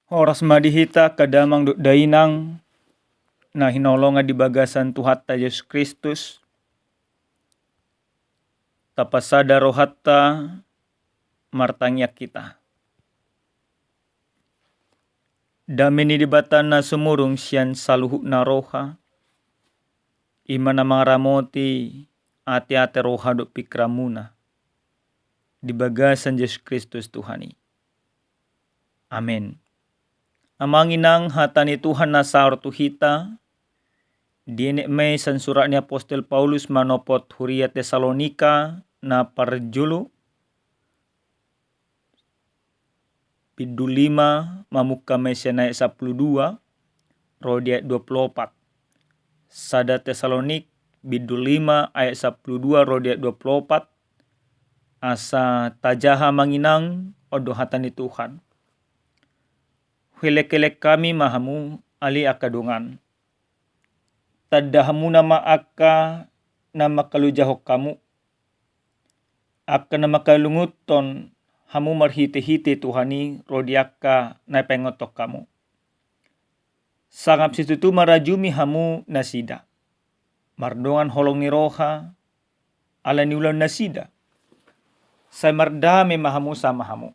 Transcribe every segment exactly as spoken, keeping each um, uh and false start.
Horas ma di hita angka damang dohot dainang na hinaholongan di bagasan Tuhanta Jesus Kristus. Tapasada rohanta, martangiang hita. Dame ni Debata na sumurung sian saluhutna roha, i ma na mangaramoti ateate, roha dohot pingkiranmuna di bagasan Jesus Kristus Tuhan i. Amen. Amang inang, hata ni Tuhan na saor tu hita, dienet ma i sian surat ni apostel Paulus manopot huria Tesalonika na parjolo, bindu lima, mamungka ma i sian ayat sampulu dua ro di ayat dua pulu opat. Sada Tesalonik, bindu lima, ayat sampulu dua ro di ayat dua pulu opat. Asa tajaha, amang inang, on do hata ni Tuhan. Huelekelek hami ma hamu, ale angka dongan. Tanda hamuna ma angka na mangkalojahon hamu, angka na mangkalunguthon hamu marhitehite Tuhan i ro di angka na paingothon hamu. Sangap situtu marajumi hamu nasida mardongan holong ni roha, ala ni ulaon nasida. Sai mardame ma hamu sama hamu.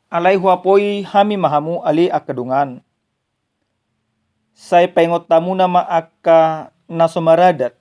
Alai huapoi hami ma hamu, ale angka dongan. Sai paingot hamuna ma angka na so maradat.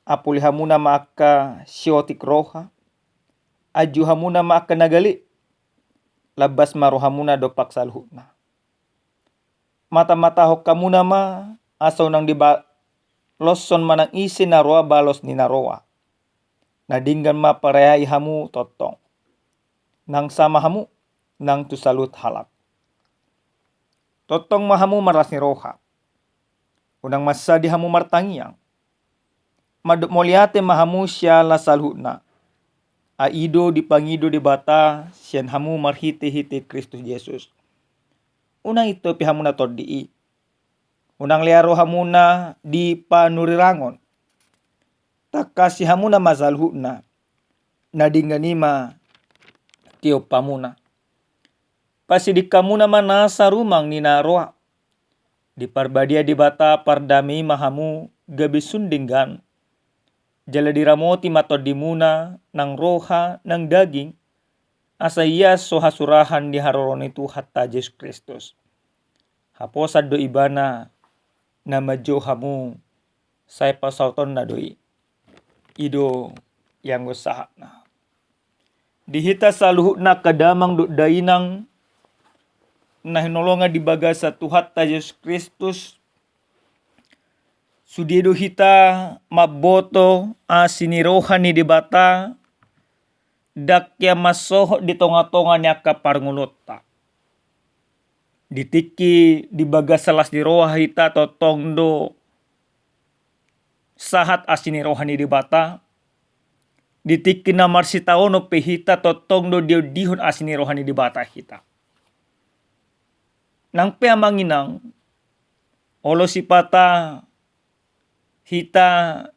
Apuli hamuna ma angka siotik roha. Anju hamuna ma angka na gale. Lambas ma rohamuna dompak saluhutna. Matamatahon hamuna ma, asa unang dibaloshon manang ise na roa balos ni na roa. Na denggan ma pareai hamu tongtong, nang sama hamu, nang tu saluhut halak. Tongtong ma hamu marlas ni roha. Unang mansadi hamu martangiang. Mandok mauliate ma hamu siala saluhutna. Ai i do dipangido Debata sian hamu marhitehite Kristus Jesus. Unang intopi hamu na tondi i. Unang lea rohamuna di panurirangon. Tangkasi hamuna ma saluhutna. Na denggan i ma tiompamuna. Pasiding hamuna ma nasa rumang ni na roa. Diparbadia Debata pardame i ma hamu gabe sun denggan. Jala diramoti ma tondimuna, nang roha nang daging, asa ia so hasurahan di haroro ni Tuhanta Jesus Kristus. Haposan do Ibana na manjou hamu, sai pasautonna do i. I do ianggo sahatna. Di hita saluhutna angka damang dohot dainang na hinaholongan di bagasan Tuhanta Jesus Kristus, sude do hita mamboto asi ni roha ni Debata, ndang ia mansohot di tongatonga ni angka parngoluonta. Di tingki di bagasan las ni roha hita tongtong do sahat asi ni roha ni Debata. Di tingki na marsitaonon pe hita tongtong do diondihon asi ni roha ni Debata hita. Nang pe amang inang, olo sipata hita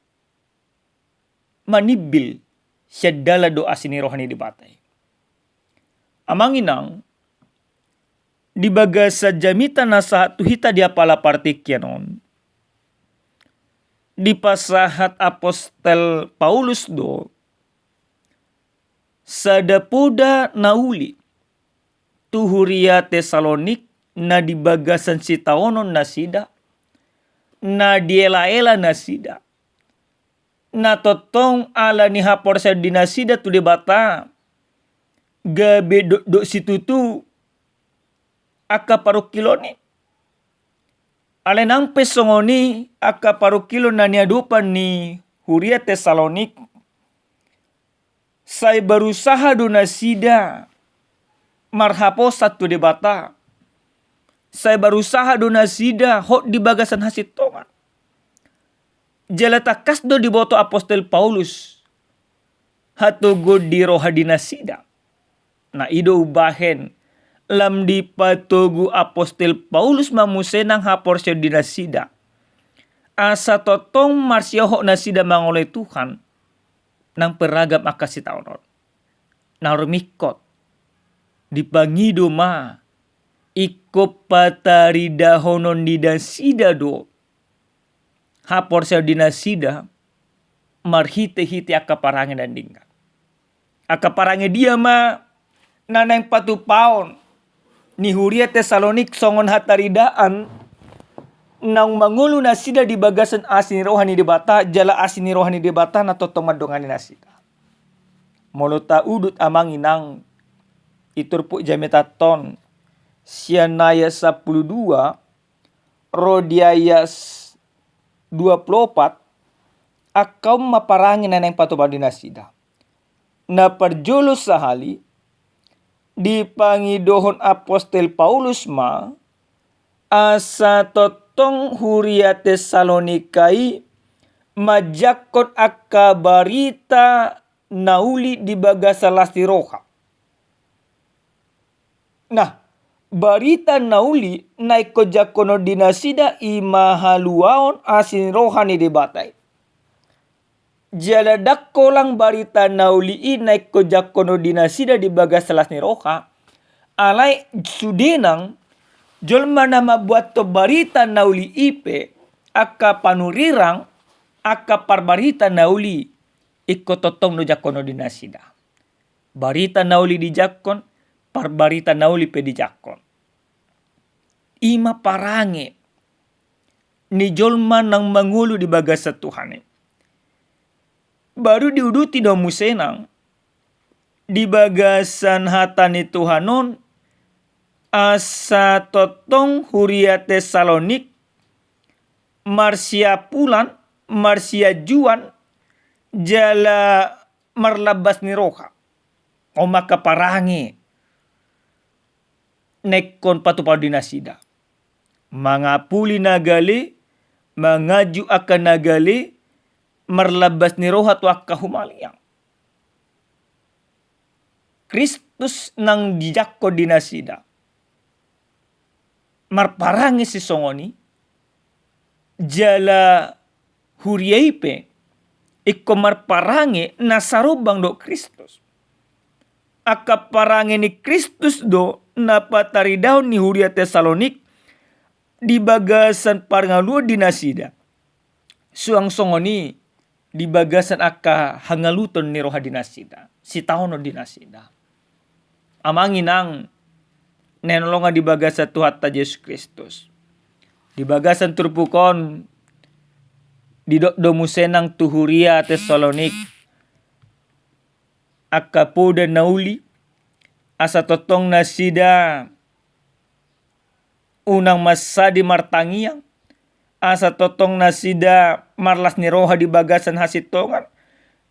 manimbil sian dalan do asi ni roha ni Debata i. Amang inang, di bagasan jamita na sahat tu hita di apala partingkian on, dipasahat apostel Paulus do sada poda na uli tu huria Tesalonik na di bagasan sitaonon nasida, na dielaela nasida, na tongtong ala ni haporseaon di nasida tu Debata gabe dokdok situtu angka parungkilon i. Alai nang pe songon i angka parungkilon na niadopan ni huria Tesalonik, sai barusaha do nasida marhaposan tu Debata. Sai barusaha do nasida hot di bagasan hasintongan. Jala tangkas do diboto apostel Paulus hatoguon di roha di nasida. Na i do umbahen lam dipatogu apostel Paulus ma muse nang haporseaon di nasida, asa tongtong marsiohot nasida mangoloi Tuhan nang pe ragam angka sitaonon. Na rumingkot, dipangido ma ingkon pataridahonon ni nasida do haporseaon di nasida marhite-hite angka parange na denggan. Angka parange dia ma na naeng patupaon ni huria Tesalonik songon hataridaan naung mangolu nasida di bagasan asi ni roha ni Debata, jala asi ni roha ni Debata na tongtong mandongani nasida. Molo taudut amang inang, i turpuk jamita on, sian ayat sampulu dua ro di ayat dua pulu opat, angka on ma parange na naeng patupaon di nasida. Na parjolo sahali, dipangidohon apostel Paulus ma asa tongtong huria Tesalonika i manjangkon angka barita na uli di bagasan las ni roha. Nah, barita na uli na ingkon jangkonon di nasida i ma haluaon asi ni roha ni Debata i. Jala ndang holan barita na uli i na ingkon jangkonon di nasida di bagasan las ni roha, alai sude nang jolma na mambuathon barita na uli i pe, angka panurirang, angka parbarita na uli, ingkon tongtong do jangkonon di nasida. Barita na uli dijangkon, parbarita na uli pe dijangkon. I ma parange ni jolma naung mangolu di bagasan Tuhan i. Baru diuduti do muse nang di bagasan hata ni Tuhan on, asa tongtong huria Tesalonik marsiapulan, marsianjuan, jala marlambas ni roha. On ma angka parange na ingkon patupaon di nasida. Mangapuli na gale, manganju angka na gale, marlambas ni roha tu angka humaliang. Kristus naung dijangkon di nasida. Marparange sisongon i, jala huria i pe ingkon marparange na sarombang dohot Kristus. Angka parange ni Kristus do na pataridahon ni huria Tesalonik di bagasan parngoluon di nasida. Suang songon i di bagasan angka hangaluton ni roha di nasida, sitaonon di nasida. Amang inang na hinaholongan di bagasan Tuhanta Jesus Kristus, di bagasan turpuk on didok do muse nang tu huria Tesalonik angka poda na uli, asa tongtong nasida unang mansadi martangiang, asa tongtong nasida marlas ni roha di bagasan hasintongan,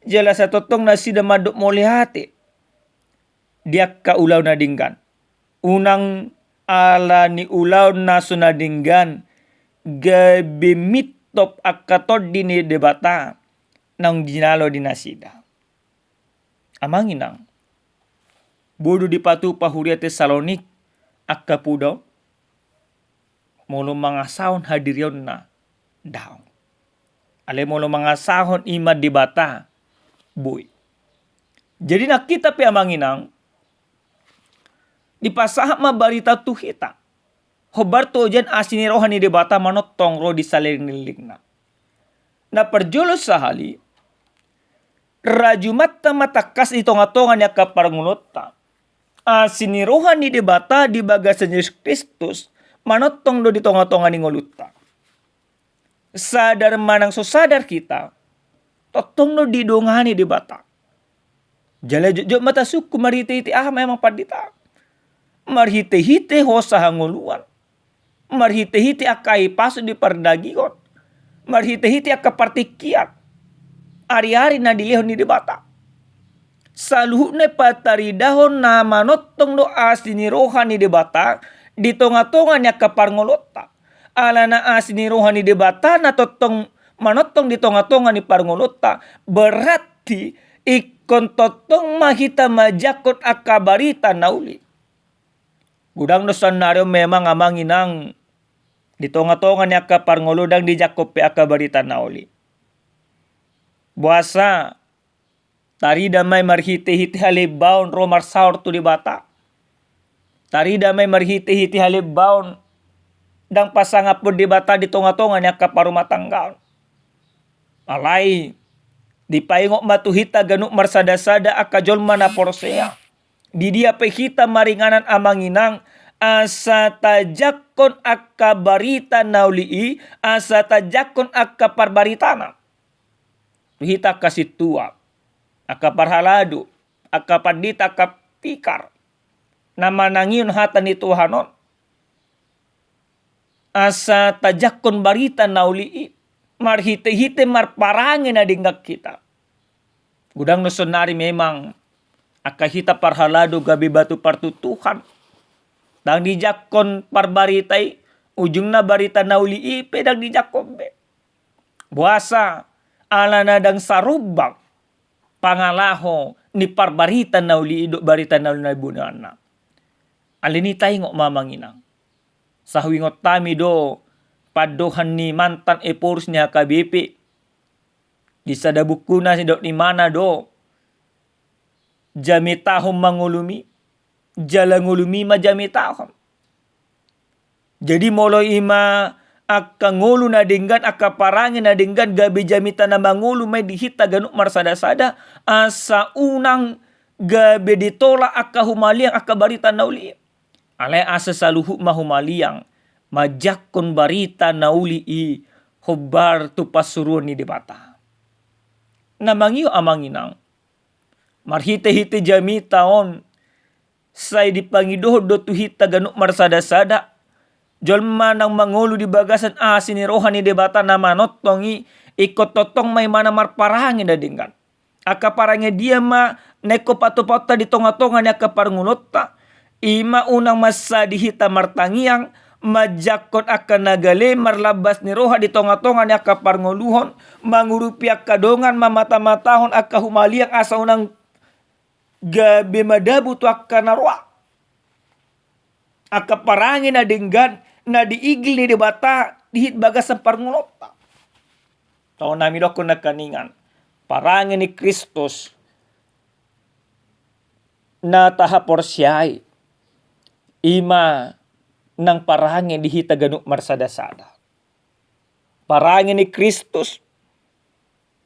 jala asa tongtong nasida mandok mauliate di angka ulaon na denggan. Unang ala ni ulaon na so na denggan gabe mintop angka tondi ni Debata naung jinalo di nasida. Amang inang, boi do dipatupa huria Tesalonik angka poda on? Molo mangasahon hadirionna, daong. Alai molo mangasahon i ma Debata, boi. Jadi nang hita pe amang inang, dipasahat ma barita tu hita. Hombar tu ojahan asi ni roha ni Debata manongtong ro di salelenglelengna. Na parjolo sahali, rajumanta ma tangkas di tongatonga ni angka parngoluonta. Asi ni roha ni Debata di bagasan Jesus Kristus manongtong do di tongatonga ni ngolunta. Sadar manang so sadar hita, tongtong do didongani Debata. Jala jotjot ma tasungkun marhitehite aha ma amang pandita? Marhitehite hosa hangoluan, marhitehite angka hahipason di pardagingon, marhitehite angka partingkian, ariari na dilehon ni Debata. Saluhutna pataridahon na manongtong do asi ni roha ni Debata di tongatonga ni angka parngoluonta. Alana asi ni roha ni Debata na tongtong manongtong di tongatonga ni parngoluonta, berarti ingkon tongtong ma hita manjangkon angka barita na uli. Godang do saonnari on memang amang inang, di tongatonga ni angka parngoluon ndang dijangkon pe angka barita na uli. Boasa? Tarida ma i marhitehite halembaon ro marsaor tu Debata. Tarida ma i marhitehite halembaon, ndang pasangaphon Debata di tongatonga ni angka parumatanggaon. Alai dipaingot ma tu hita ganup marsadasada angka jolma na porsea. Di dia pe hita maringanan, amang inang, asa tajangkon angka barita na uli i, asa tajangkon angka parbaritana. Tu hita angka sintua, angka parhalado, angka pandita, angka tikar na manangihon hata ni Tuhan on, asa tajangkon barita na uli i marhitehite marparange na denggan hita. Godang do saonari memang angka hita parhalado gabe batu partutuhan. Ndang dijangkon parbarita i, ujungna barita na uli i pe ndang dijangkon be. Boasa? Alana ndang sarumbang pangalaho ni parbarita na uli i dohot barita na uli na binoanna. Alani i taingot ma, amang inang. Sai huingot hami do pandohan ni mantan Ephorus ni H K B P. Di sada bukuna sidok imana do, jamitahon ma ngolumi, jala ngolumi ma jamitahon. Jadi molo ima angka ngolu na denggan, angka parange na denggan, gabe jamita na mangolu ma i di hita ganup marsadasada, asa unang gabe ditolak angka humaliang angka barita na uli i. Alai asa saluhut ma humaliang manjangkon barita na uli i hombar tu pansuruon ni Debata. Na mangihut, amang inang, marhitehite jamita on, sai dipangidohon do tu hita ganup marsadasada, jolma naung mangolu di bagasan asi ni roha ni Debata na manongtong i, ingkon tongtong ma imana marparange na denggan. Angka parange dia ma na ingkon patupaonta di tongatonga ni angka parngoluonta? Ima unang mansadi hita martangiang manjangkon angka na gale marlambas ni roha di tongatonga ni angka parngoluon, mangurupi angka dongan, mamatamatahon angka humaliang asa unang gabe madabu tu angka na roa. Angka parange na denggan na diigil ni Debata di bagasan parngoluonta. Tong na nidokkon nangkiningan, parange ni Kristus na tahaporseai, ima nang parange di hita ganup marsadasada. Parange ni Kristus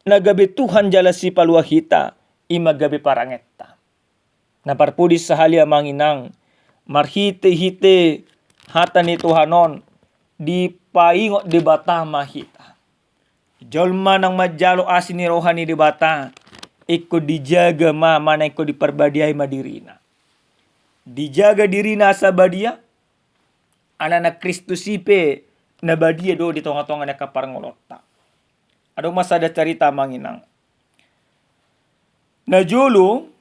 na gabe Tuhan jala Sipalua hita, ima gabe parangenta. Na parpudi sahali, amang inang, marhitehite hata ni Tuhan on, dipaingot Debata ma hita. Jolma naung manjalo asi ni roha ni Debata, ingkon dijaga ma, manang ingkon diparbadiai ma dirina. Dijaga dirina asa badia, alana Kristus i pe na badia do di tongatonga ni angka parngoluonta. Adong ma sada carita, amang inang. Na jolo,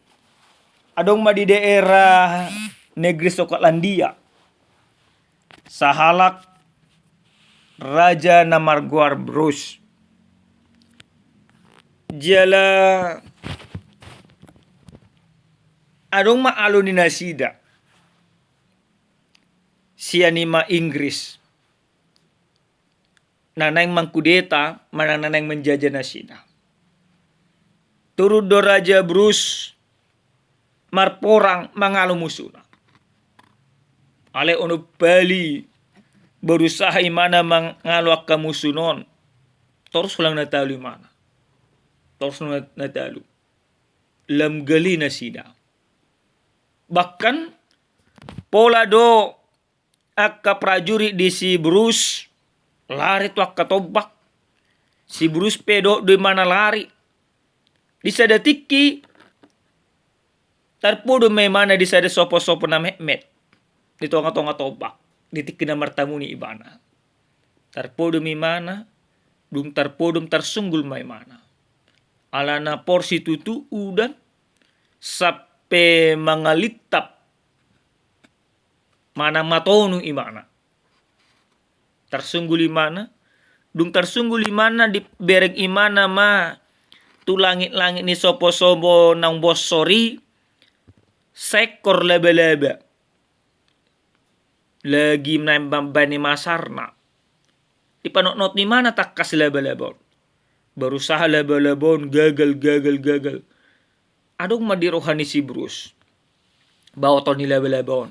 adong ma di daerah negeri Skotlandia sahalak raja na margoar Bruce. Jala adong ma alu ni nasida sian ima Inggris na naeng mangkudeta, manang na naeng manjaja nasida. Turun do Raja Bruce marporang mangalo musuna. Alai onom pali berusaha imana mangalo angka musuna on, torus holan na talu imana. Torus na, na talu. Lam gale nasida. Bahkan pola do angka prajurit di si Bruce lari tu angka tombak. Si Bruce pe dohot do imana lari. Di sada tingki tarpodom ma imana di sada soposopo na metmet di tongatonga tombak, di tingki na martamu ni ibana. Tarpodom imana, dung tarpodom tarsunggul ma imana. Alana porsi tutu udan sampe mangalintap manang matonu imana. Tarsunggul imana, dung tarsunggul imana dibereng imana ma tu langitlangit ni soposopo naung bonsor i seekor labalaba. Lagi naeng mambaen i ma asarna. Dipanotnot imana tangkas labalaba on. Berusaha labalaba on gagal, gagal, gagal. Adong ma di roha ni si Bruce baoton ni labalaba on.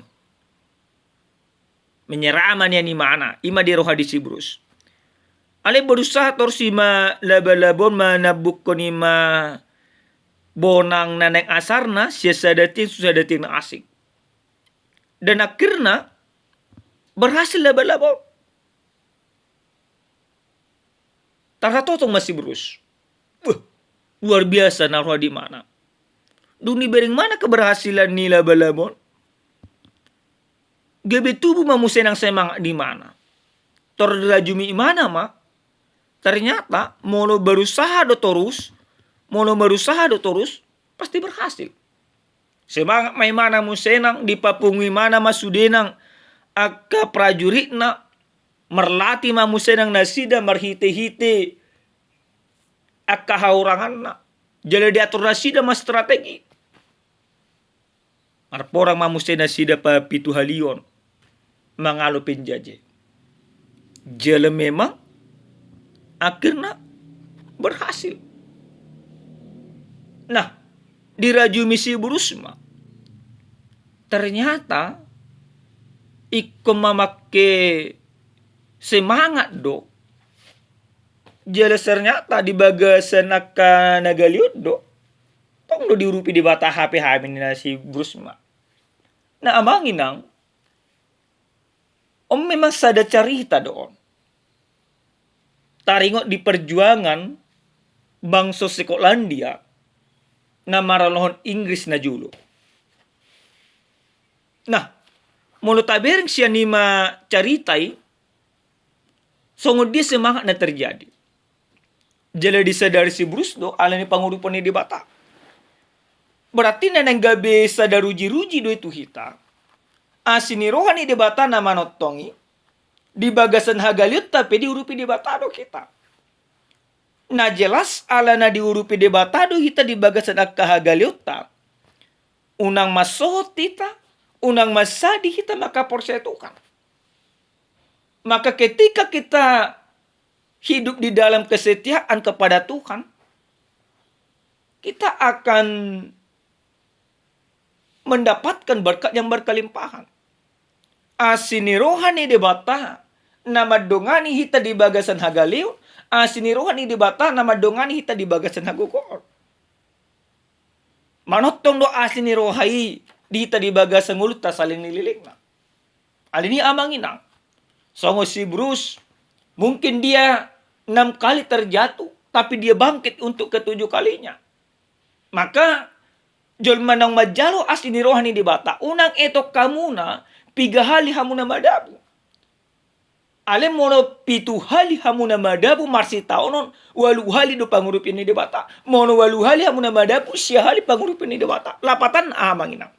Menyerah ma nian imana, i ma di roha ni si Bruce. Alai berusaha torus i ma labalaba on manambukkon i ma bonang na naeng asarna sian sada tiang tu sada tiang na asing. Dan akhirna berhasil labalaba on. Tarhatotong ma si Bruce. Wah, luar biasa na ro di imana. Dung dibereng imana keberhasilan ni labalaba on, gabe tubu ma muse nang semangat di imana. Tor dirajumi imana ma, ternyata molo berusaha do torus, molo berusaha do torus, pasti berhasil. Semangat ma imana muse nang, dipapungu imana ma sude nang angka prajuritna, marlatih ma muse nang nasida marhitehite angka hauranganna. Jala diatur nasida ma strategi. Marporang ma muse nasida papitu halion mangalo penjaje. Jala memang akhirna berhasil. Nah, dirajumi si Bruce ma. Ternyata ingkon mamangke semangat do. Jala ternyata di bagasan angka na galion do, tong do diurupi Debata hape hami ninna si Bruce ma. Nah, amang inang, on memang sada carita do on. Taringot di perjuangan bangso Skotlandia na maralohon Inggris na jolo. Nah, molo tabereng sian i ma carita i, songon dia semangat na terjadi. Jala disadari si Bruce do ala ni pangurupion ni Debata. Berarti na naeng gabe sada rujiruji do i tu hita. Asi ni roha ni Debata na manongtong i, di bagasan hagalionta pe diurupi Debata do hita. Na jelas ala na diurupi Debata do hita di bagasan angka hagalionta, unang mansohot hita, unang mansadi hita maka porsea Tuhan. Maka ketika kita hidup di dalam kesetiaan kepada Tuhan, kita akan mendapatkan berkat yang berkelimpahan. Asi ni roha ni Debata na mandongani hita di bagasan hagaleon, asi ni roha ni Debata na mandongani hita di bagasan hagogoon. Manongtong do asi ni roha i di hita di bagasan ngolunta saleleng ni lelengna. Alani i amang inang, songon si Bruce, mungkin dia enam kali terjatuh, tapi dia bangkit untuk ketujuh kalinya. Maka jolma naung manjalo asi ni roha ni Debata, unang etong hamuna piga hali hamuna madabu. Alai molo pitu hali hamuna madabu marsitaonon, ualu hali do pangurupion ni Debata. Molo ualu hali hamuna madabu, sia hali pangurupion ni Debata. Lapatanna aha amang inang?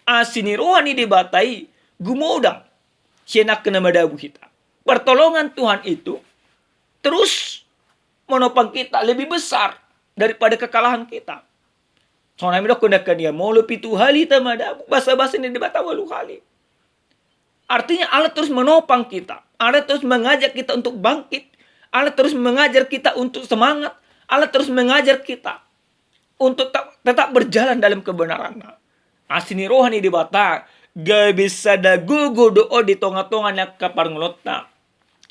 Asi ni roha ni Debata i gumodang sian angka na madabu hita. Pertolongan Tuhan itu terus menopang kita, lebih besar daripada kekalahan kita. Songon na hami dokkon dangka nian, molo pitu hali hita madabu, basabasa ni Debata ualu hali. Artinya Allah terus menopang kita, Allah terus mengajak kita untuk bangkit, Allah terus mengajar kita untuk semangat, Allah terus mengajar kita untuk ta-, tetap berjalan dalam kebenaran. Asi ni roha ni Debata gabe sada gogo do on di tongatonga ni angka parngoluonta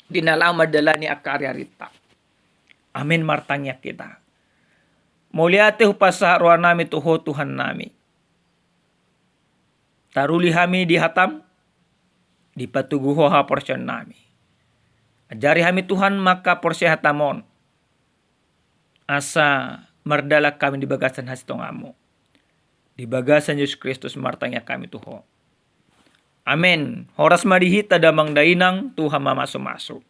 di na laho mandalani angka ariarinta. Amin. Martangiang hita. Mauliate hupasahat rohanami tu Ho Tuhannami. Taruli hami di hatam, dipatogu Ho haporseaonnami. Ajari hami Tuhan mangkaporsea hatam on, asa mardalan hami di bagasan hasintonganmu. Di bagasan Jesus Kristus martangiang hami tu Ho. Amen. Horas ma di hita damang dainang, Tuhan ma mamasumasu.